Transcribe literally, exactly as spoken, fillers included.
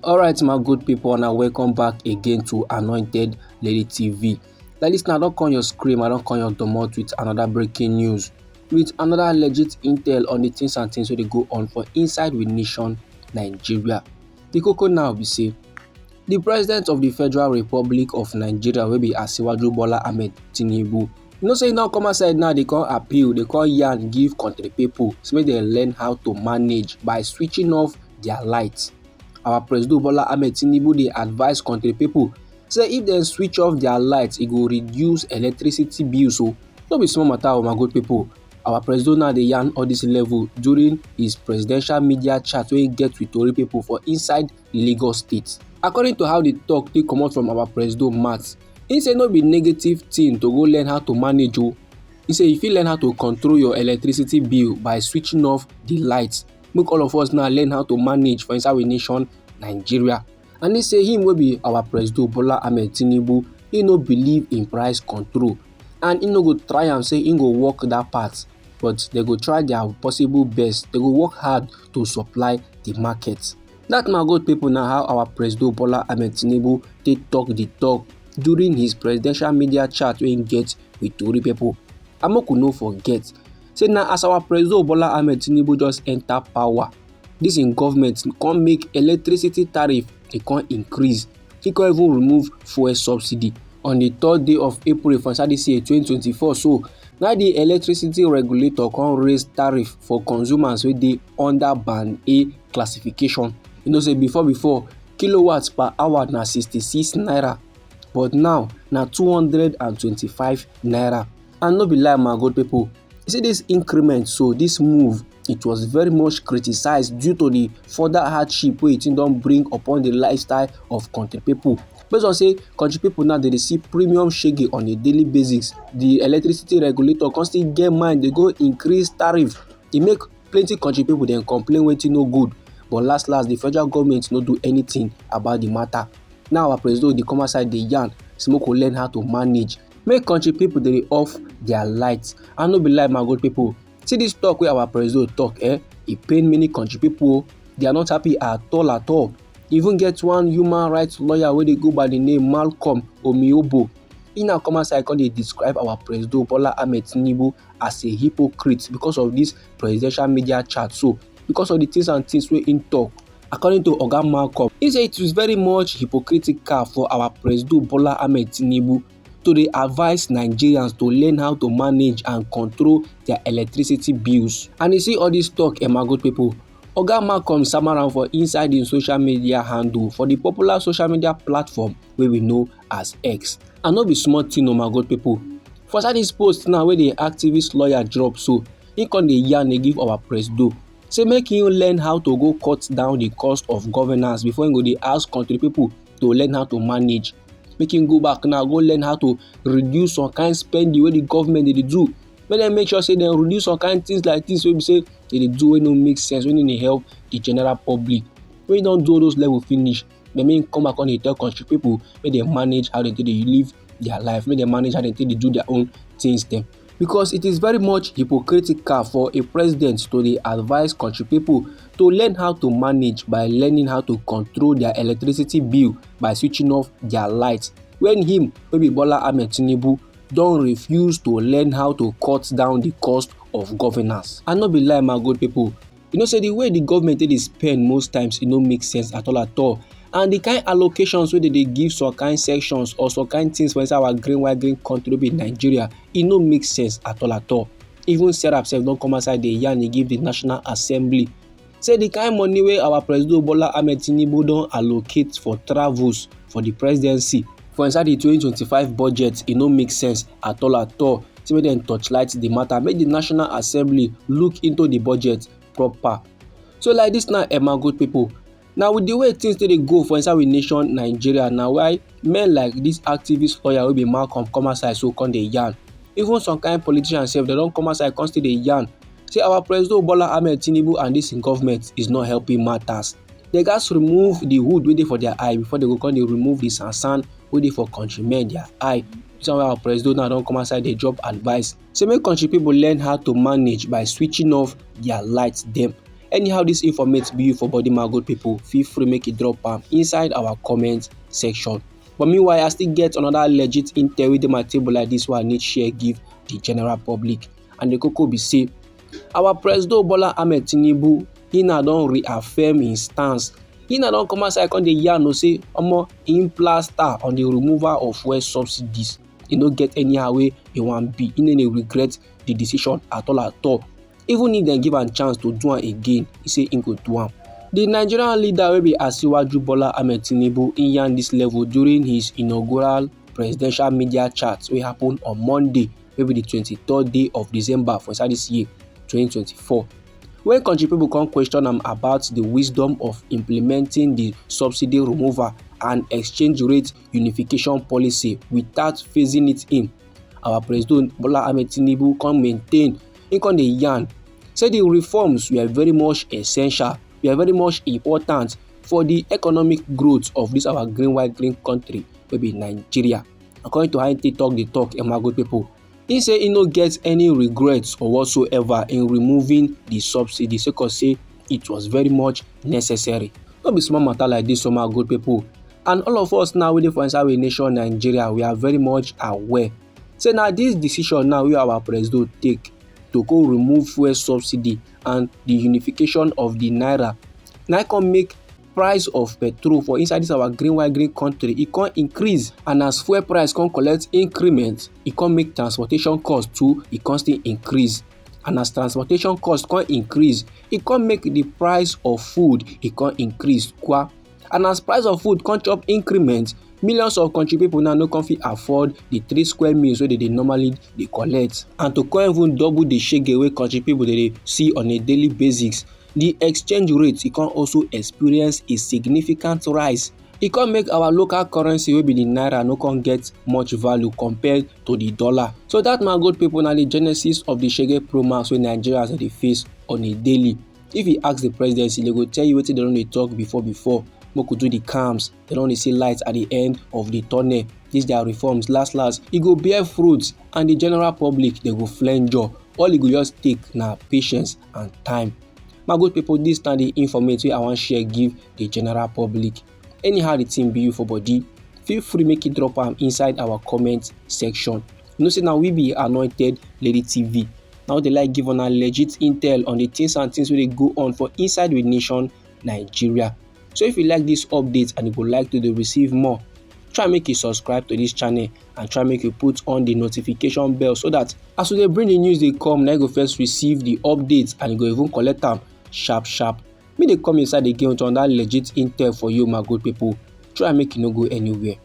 Alright, my good people, and welcome back again to Anointed Lady T V. Like this now, I don't come your scream, I don't come your domot with another breaking news, with another legit intel on the things and things wey dey go on for inside with nation Nigeria. The koko now be say, the president of the Federal Republic of Nigeria, wey be Asiwaju Bola Ahmed Tinubu, you know say e don come outside now, dey come appeal, dey come yarn give country people, say make dem learn how to manage by switching off their lights. Our Presido Bola Ahmed Tinubu dey advise country people say if dem switch off their lights, e go reduce electricity bills. So no be small matter o, my good people. Our Presido now dey yarn all this level during his presidential media chat wey he get with tori people for inside Lagos State. According to how the talk take comot from our Presido mouth, he say no be negative thing to go learn how to manage o. He say you fit learn how to control your electricity bill by switching off the lights. Make all of us now learn how to manage for inside we nation, Nigeria. And he say him wey be our Presido Bola Ahmed Tinubu, he no believe in price control, and he no go try am say he go work that part, but they go try their possible best. They go work hard to supply the market. That, my good people, na how our Presido Bola Ahmed Tinubu take talk the talk during his presidential media chat wey he get with tori people. And make we no forget say na as our Presido Bola Ahmed Tinubu just enter power, this in government come make electricity tariff, e come increase. He come even remove fuel subsidy. On the third day of April for inside this year, twenty twenty-four, so now the electricity regulator come raise tariff for consumers wey dey under band A classification. You know say before before, kilowatts per hour na sixty-six naira, but now na two hundred and twenty-five naira. And no be lie, my good people, you see this increment, so this move, it was very much criticized due to the further hardship wey it don bring upon the lifestyle of country people. Based on say country people now dey see premium shege on a daily basis, the electricity regulator come still get mind dey go increase tariff. E make plenty country people dem complain wetin no good, but last last the federal government no do anything about the matter. Now our president dey come outside dey yarn say make we learn how to manage, make country people dey off their lights. And no be lie, my good people, see this talk wey our president talk, eh, e pain many country people o. They are not happy at all at all. Even get one human rights lawyer wey dey go by the name Malcolm Omiobo. He now come outside come dey describe our Presido Bola Ahmed Tinubu as a hypocrite because of this presidential media chat. So because of the things and things wey he talk, according to Oga Malcolm, he say it is very much hypocritical for our Presido Bola Ahmed Tinubu to dey advise Nigerians to learn how to manage and control their electricity bills. And you see all this talk, eh, my good people, Oga Malcolm sama around for inside im social media handle for the popular social media platform wey we know as X. And no be small thing o, my good people. For inside this post now wey the activist lawyer drop so, he come dey yarn dey give our Presido say make him learn how to go cut down the cost of governance before he go dey ask country people to learn how to manage. Make him go back now, go learn how to reduce some kind spending wey the government dey dey do. Make dem make sure say dem reduce some kind things like things wey be say dey dey do wey no make sense, wey no dey help the general public. When you don do all those level finish, then make him come back come dey tell country people make dem manage how dem take dey live their life, make dem manage how dem take dey do their own things dem. Because it is very much hypocritical for a president to dey advise country people to learn how to manage by learning how to control their electricity bill by switching off their light, when him wey be Bola Ahmed Tinubu don refuse to learn how to cut down the cost of governance. And no be lie, my good people, you know say the way the government take dey spend most times, e no make sense at all at all. And the kind allocations wey dey dey give some kind sections or some kind things for inside our green white green country wey be Nigeria, e no make sense at all at all. Even Serap sef don come outside dey yarn dey give the National Assembly say the kind money wey our Presido Bola Ahmed Tinubu don allocate for travels for the presidency for inside the twenty twenty-five budget, e no make sense at all at all. Say make dem torchlight the matter, make the National Assembly look into the budget proper. So like this now, eh, my good people, now with the way things take dey go for inside we nation Nigeria, na why men like this activist lawyer wey be Malcolm come outside so come dey yarn. Even some kind politicians sef, dem don come outside come still dey yarn say our Presido Bola Ahmed Tinubu and this in government is not helping matters. They gats remove the hood wey dey for their eye before they go come dey remove the sansan wey dey for countrymen their eye. This one wey our Presido now don come outside dey drop advice say make country people learn how to manage by switching off their light dem. Anyhow this informate be you for body, my good people, feel free make you drop am inside our comment section. But meanwhile, I still get another legit intel wey dey my table like this wey I need share give the general public. And the koko be say, our Presido Bola Ahmed Tinubu, he now don reaffirm him stance. He now don come outside come dey yarn o say, omo, him plaster on the removal of fuel subsidies. E no get anyhow wey e wan be. E no dey regret the decision at all at all. Even if dem give am chance to do am again, he say he go do am. The Nigerian leader wey be Asiwaju Bola Ahmed Tinubu, he yarn this level during his inaugural presidential media chat wey happen on Monday, wey be the twenty-third day of December for inside this year, twenty twenty-four. When country people come question am about the wisdom of implementing the subsidy removal and exchange rate unification policy without phasing it in, our President Bola Ahmed Tinubu come maintain, he come dey yarn say the reforms were very much essential, were very much important for the economic growth of this our green white green country wey be Nigeria. According to how he take talk the talk, eh, my good people, he say he no get any regrets or whatsoever in removing the subsidy, sake of say it was very much necessary. No be small matter like this, so my good people. And all of us now wey dey for inside we nation Nigeria, we are very much aware say na this decision now wey our Presido take to go remove fuel subsidy and the unification of the naira, na come make price of petrol for inside this our green white green country, e come increase. And as fuel price come collect increment, e come make transportation cost too, e come still increase. And as transportation cost come increase, e come make the price of food, e come increase kwa. And as price of food come chop increment, millions of country people now no come fit afford the three square meals wey dem dey normally dey collect. And to come even double the shege wey country people dey dey see on a daily basis, the exchange rate, e come also experience a significant rise. E come make our local currency wey be the naira no come get much value compared to the dollar. So that, my good people, na the genesis of the shege pro max wey Nigerians dey face on a daily. If you ask the presidency, they go tell you wetin dem don dey talk before before. Make we do the calms. Dem don dey see light at the end of the tunnel. These their reforms, last last, e go bear fruit, and the general public, they go flenjo. All e go just take na patience and time. My good people, this na the informate wey I wan share give the general public. Anyhow the thing be you for body, feel free make you drop am inside our comment section. You know say na we be Anointed Lady T V. Now they like give una legit intel on the things and things wey dey go on for inside the nation Nigeria. So if you like this update and you go like to dey receive more, try make you subscribe to this channel and try make you put on the notification bell, so that as we dey bring the news dey come, na you go first receive the updates and you go even collect am sharp sharp. Me dey come inside again with another legit intel for you, my good people. Try make you no go anywhere.